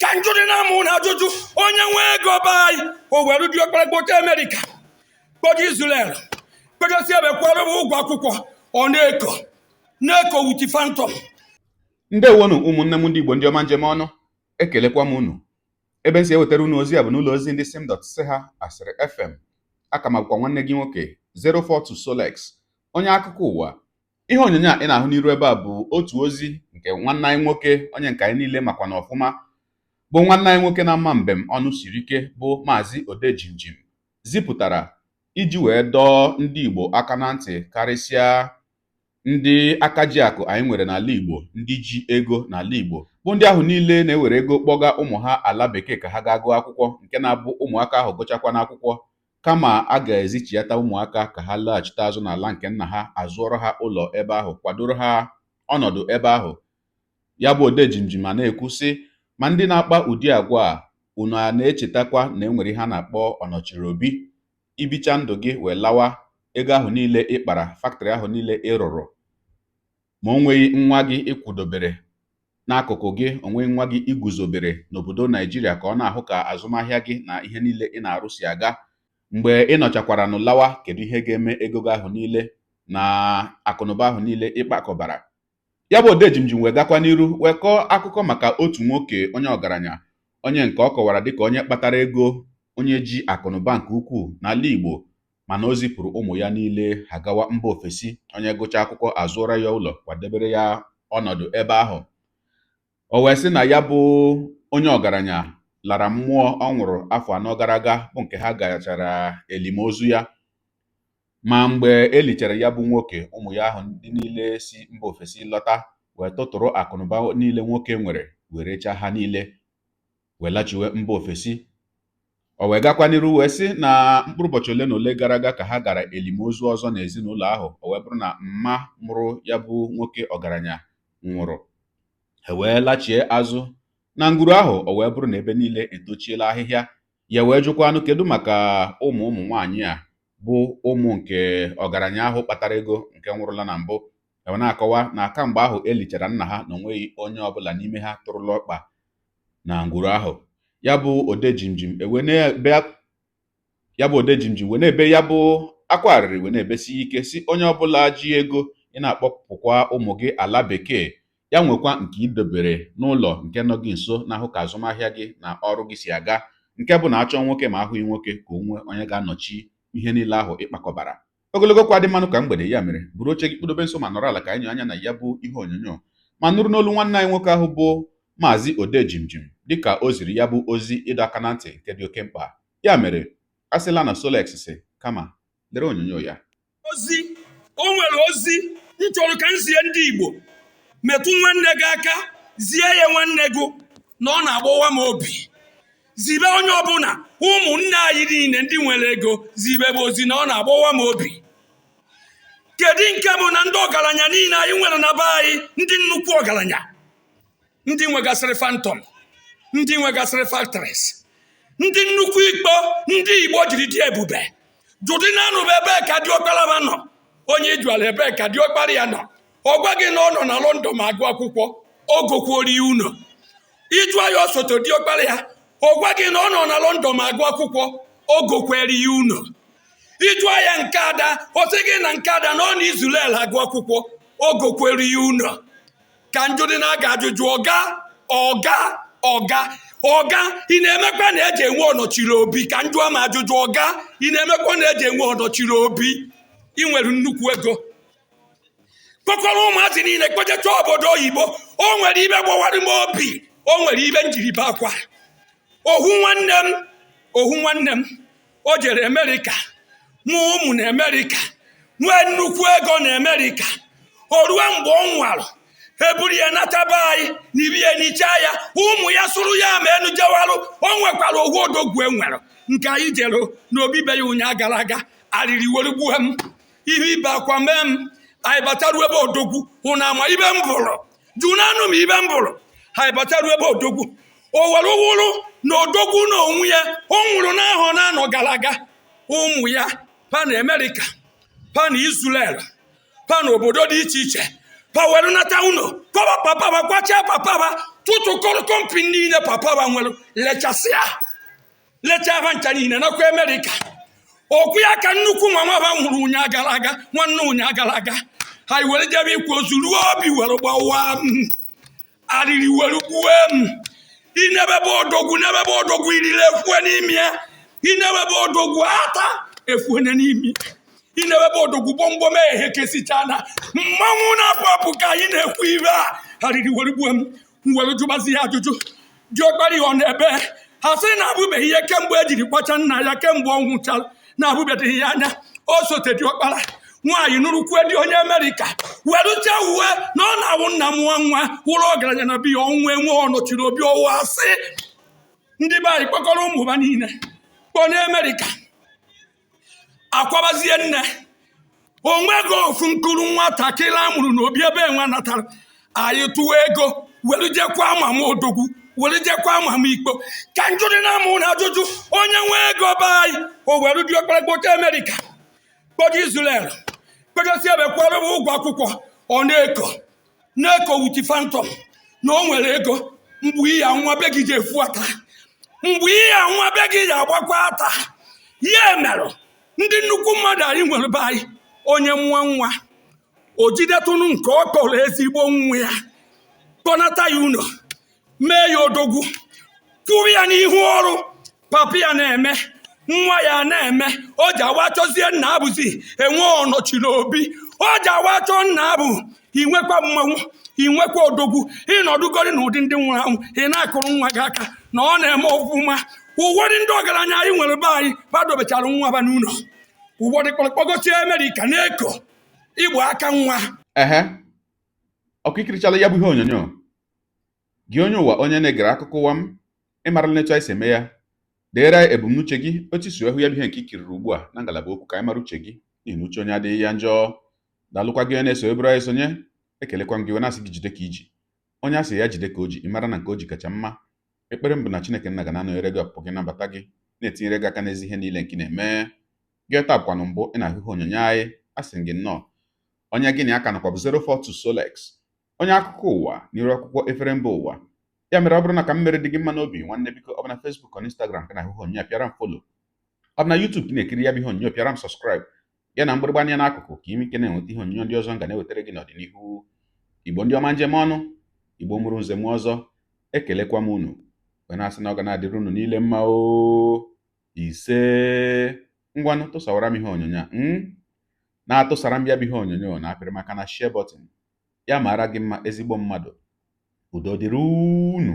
Ka njụdị na-amụ na ajụjụ, onye nwee ego be anyị, o were diọkpara kpote Amerịka, kpoje Israel, kpojosi ebe, kwụọrọ ụgwọ akwụkwọ, ọ na-eko na-eko with phantom. Ndewonu, ụmụnne m ndị Igbo, ndị ọma njem ọnụ. Ekelekwa m unu. Ebe m si ewetara unu ozi a bụ n'ụlọ ozi ndị sim dot si ha asịrị FM. Aka m abụkwa nwanne gị nwoke 042 Solex, onye akụkọ ụwa. Ihe onyonyo a ị na-ahụ n'iru ebe a bụ otu ozi nke nwanne anyị nwoke, onye nke anyị niile makwa na ọfụma, bụ nwanne anyị nwoke na-ama mbem ọnụ siri ike, bụ Maazị Odejimjim, zipụtara iji wee dọọ ndị Igbo aka na ntị, karịsịa ndị aka ji akụ anyị nwere n'ala Igbo, ndị ji ego n'ala Igbo, bụ ndị ahụ niile na-ewere ego kpọga ụmụ ha ala bekee ka ha gaa gụọ akwụkwọ, nke na-abụ ụmụaka ahụ gụchakwa n'akwụkwọ, kama a ga-ezichiata ụmụaka ka ha laghachite azụ n'ala nke nna ha, azụọrọ ha ụlọ ebe ahụ, kwadoro ha ọnọdụ ebe ahụ. Ya bụ Odejimjim ma na-ekwu sị, ma ndị na-akpa ụdị agwa a, unu a na-echetakwa na e nwere ihe a na-akpọ ọnọchiri obi. Ibicha ndụ gị wee lawa, ego ahụ niile ị kpara, factory ahụ niile ị rụrụ, ma o nweghị nwa gị ịkwụdobere n'akụkụ gị, o nweghị nwa gị iguzobere n'obodo Naijiria ka ọ na-ahụ ka azụmahịa gị na ihe niile ị na-arụ si aga, mgbe ị nọchakwara n'ụlawa, kedu ihe ga-eme ego gị ahụ niile na akụnụba ahụ niile ịkpakọbara? Ya bụ Odejimjim wee gakwa n'iru wee kọọ akụkọ maka otu nwoke onye ọgaranya, onye nke ọ kọwara dịka onye kpatara ego, onye ji akụnụba nke ukwuu n'ala Igbo, mana o zipụrụ ụmụ ya niile ha gawa mba ofesi. Onye gụchaa akwụkwọ, azụọrọ ya ụlọ, kwadebere ya ọnọdụ ebe ahụ. O wee sị na ya bụ onye ọgaranya lara mmụọ, ọ nwụrụ afọ 4 gara aga, bụ nke ha gachara elimozu ya. Ma mgbe e lichara ya bụ nwoke, ụmụ ya ahụ ndị niile si mba ofesi lọta wee tụtụrụ akụnụba niile nwoke nwere, wee rechaa ha niile, wee lachiwe mba ofesi. O wee gakwa n'iru wee sị na mkpụrụ ụbọchị ole na ole gara aga ka ha gara elimozu ọzọ n'ezinụlọ ahụ, o wee bụrụ na mma mụrụ ya bụ nwoke ọgaranya nwụrụ. Ha wee lachie azụ na ngwuru ahụ, o wee bụrụ na ebe niile etochiela ahịhịa. Ya wee jụkwanụ, kedu maka ụmụ ụmụ nwaanyị a bụ ụmụ nke ọgaranya ahụ kpatara ego nke nwụrụla na mbụ? E wee na-akọwa na kamgbe ahụ e lichara nna ha, na onweghị onye ọbụla n'ime ha tụrụla ọkpa na ngwuru ahụ. Ya bụ Odejimjim ewe na-ebe, ya bụ Odejimjim wee na-ebe ya bụ akwa arịrị, wee na-ebesi ike si onye ọbụla ji ego ị na-akpọpụkwa ụmụ gị ala bekee, ya nwekwa nke idobere n'ụlọ nke nọ gị nso, na-ahụ ka azụmahịa gị na ọrụ gị si aga, nke bụ na achọ nwoke ma ahụghị nwoke, ka o nwee onye ga-anọchi ihe niile ahụ ịkpakọbara. Ogologo kwa dị mmanụ ka mgbede. Ya mere, buru oche gị, kpụdobe nso ma nọrọ ala ka anyị nyoo anya na ya bụ ihe onyonyo ma nụrụ n'olu nwanne anyị nwoke ahụ bụ Maazị Odejimjim, dịka o ziri ya bụ ozi ịdọ aka na ntị nke dị oke mkpa. Ya mere, a sịla na Solex si, kama lere onyonyo ya. Ozi o nwere, ozi m chọrọ ka m zie ndị Igbo: metụ nwanne gị aka, zie ya nwanne gị na ọ na-agbawa m obi. Zibe onye ọbụla, ụmụnne anyị niile ndị nwere ego, zibe bụ ozi na ọ na-agbawa m obi. Kedu nke bụ na ndị ọgaranya niile anyị nwere na be anyị, ndị nnukwu ọgaranya, ndị nwegasịrị phantom, ndị nwegasịrị factories, ndị nnukwu ikpo ndị Igbo jiri dị ebube, jụdị na-anụ bụ ebee ka diọkpara ha nọ? Onye ịjụala ebee ka diọkpara ya nọ, ọ gwa gị na ọ nọ na London ma agụ akwụkwọ, o gokwuoro ya ụlọ. Ịjụọ ya osote diọkpara ya, ọ gwa gị na ọ nọ na London ma agụ akwụkwọ, o gokwere ya ụlọ. Ịjụọ ya nke ada, ọ sị gị na nke ada na ọ na Israel agụ akwụkwọ, o gokwere ya ụlọ. Ka njụ dị na-aga ajụjụ: ọga, ọga, ọga, ọga, ị na-emekwa na eji enwe ọnọchiri obi? Ka njụọ m ajụjụ: ọga, ị na-emekwa na eji enwe ọnọchiri obi? Ị nwere nnukwu ego, kpọkọrọ ụmụazị niile kpojecha obodo oyibo. O nwere ibe gbawara m obi, o nwere ibe njiribe akwa. Ohu nwanne m, ohu nwanne m, o jere Amerịka, mụọ ụmụ na Amerịka, nwee nnukwu ego na Amerịka. O ruo mgbe ọ nwụrụ, eburu ya nataba anyị na ibi ya nichaa ya, ụmụ ya sụrụ ya ma enu jewarụ. O nwekwara ohu odogwu e nwere nke anyị jere n'obi be ya ụnyaa gara aga. Arịrị were gbuo m, ihe ibe akwa mee m. Anyị bataruo ebe odogwu, ụnụ ama ibe m bụrụ jụ na-anụ m ibe m bụrụ. Anyị bataruo ebe odogwu, o were wụrụ na odogwu na onwe ya, o nwụrụ n'ahọ na-anọ gara aga. Ụmụ ya pa na Amerịka, pa na Israel, pa na obodo dị iche iche, pa were nata unu kọba papa ba, kwachaa papa ba, Tụtụkọrọ company niile papa ba nwere, lechasịa lechaa ha ncha niile, nakwa Amerịka. Okwu ya ka nnukwu nwa ba nwụrụ ụnya gara aga, nwanne ụnya gara aga, ha were jebe ikwu ozu ruo, obi were gbawa m, arịrị were gbue m. Inebebe odogwu, nebebe odogwu, iriri efue n'ime ya. Inebebe odogwu, ata efuene n'ime. Inebebe odogwu, gbomgbom ehe kesicha na mmanwụ na-apụ apụ ka anyị na-ekwu ibe a. Arịrị were gbue m. M were jụbazi ya ajụjụ, diọkpara ọ na-ebe ha sị na abụbeghị ihe kemgbe ejiri kpacha nna ya, kemgbe ọ nwụchara, na-abụbeghị ya anya. O sote diọkpara nwaanyị nụrụkwue dị onye Amerịka, werucha uwe na ọ na-awụ nna mụọ nwa wụrụ ọgaranya na biya ọnwụ enwe ọnọchiri obi ọwụ asị. Ndị be anyị kpọkọrọ ụmụ ha niile kpọnye Amerịka, akwabazie nne onwego ofu nkuru nwatakịrị a mụrụ n'obi ebe enwe natara. Anyị tụwa ego were jekwa mama odogwu, were jekwa mama ikpo ka njụdị na amụ na ajụjụ. Onye nwe ego be anyị, o were dị ọkpara kpọta Amerịka, kpọta Israel, kpọgosi ebe kwara ụgwọ akwụkwọ, ọ na-eko na-eko with phantom na o nwere ego. Mgbe iya nwa be gị ji efu ata, mgbe iya nwa be gị ji agbakwa ata, ya merụ ndị nnukwu mmadụ anyị nwere be anyị, onye nwa nwa o jidetụnụ nke ọ kpọrọ ezigbo nwa ya, kpọnata ya ụlọ, mee ya odogwu, kwụrụ ya n'ihu ọrụ papa ya na-eme, nwa ya na-eme. O ji awa chọzie nna abụzi enwe ọnọchiri obi. O ji awa chọọ nna abụ inwekwa mmanwụ, inwekwa odogwu, ịnọdụgori n'ụdị ndị nwụrụ anwụ, ị na-akụrụ nwa gị aka na ọ na-eme ọfụma. Ụfọdụ ndị ọgaranya anyị nwere be anyị badobechara nwa ba n'ụlọ, ụfọdụ kpọrọkpọgosi Amerịka na-eko igbo aka nwa. Ehe, ọkụ ikirichala ya bụ ihe onyonyo gị, onye ụwa, onye na-egere akụkọ ụwa m. Ịmarala n'etu anyị si eme ya. Deere anyị ebumnuche gị, otu isi hụ ya bụ ihe nke ikiriri ugbu a na ngalaba okwu, ka anyị mara uche gị, n'ihi na uche onye adịghị ya njọ. Daalụkwa gị onye na-eso eburu anyị sonye. Ekelekwa m gị wee na-asị gị jide ka iji. Onye a sị ya jide ka o ji, ịmara na nke o ji kacha mma. Ekpere m bụ na Chineke nna ga na-anọnyere gị, ọpụpụ gị na mbata gị, na-etinyere gị aka n'ezi ihe niile nke ị na-eme. Gị taa bụkwanụ mbụ ị na-ahụ ihe onyonyo anyị, a sị gị nnọọ. Onye gị na ya ka nọkwa bụ 042 Solex, onye akụkọ ụwa n'iru akwụkwọ efere mba ụwa. Ya mere, ọ bụrụ na ka m mere dị gị mma n'obi, nwanne, biko, ọ bụ na Facebook ọ na Instagram ka na-ahụ ihe onyonyo a, pịara m follow. Ọ bụ na YouTube ka ị na-ekiri ya bụ ihe onyonyo, pịara m subscribe, ya na mgbịrịgba anya n'akụkụ, ka ime ike na-enweta ihe onyonyo ndị ọzọ m ga na-ewetara gị n'ọdịnihu. Igbo ndị ọma, njem ọnụ, Igbo mụrụ nze m ọzọ, ekelekwa m unu wee na-asị na ọ ga na-adịrị unu niile mma o. Ise. Ngwanụ, tụsawara m ihe onyonyo a na-atụsara m ya bụ ihe onyonyo na apịrị maka na share button. Ya mara gị mma, ezigbo mmadụ. Udo dịrị unu.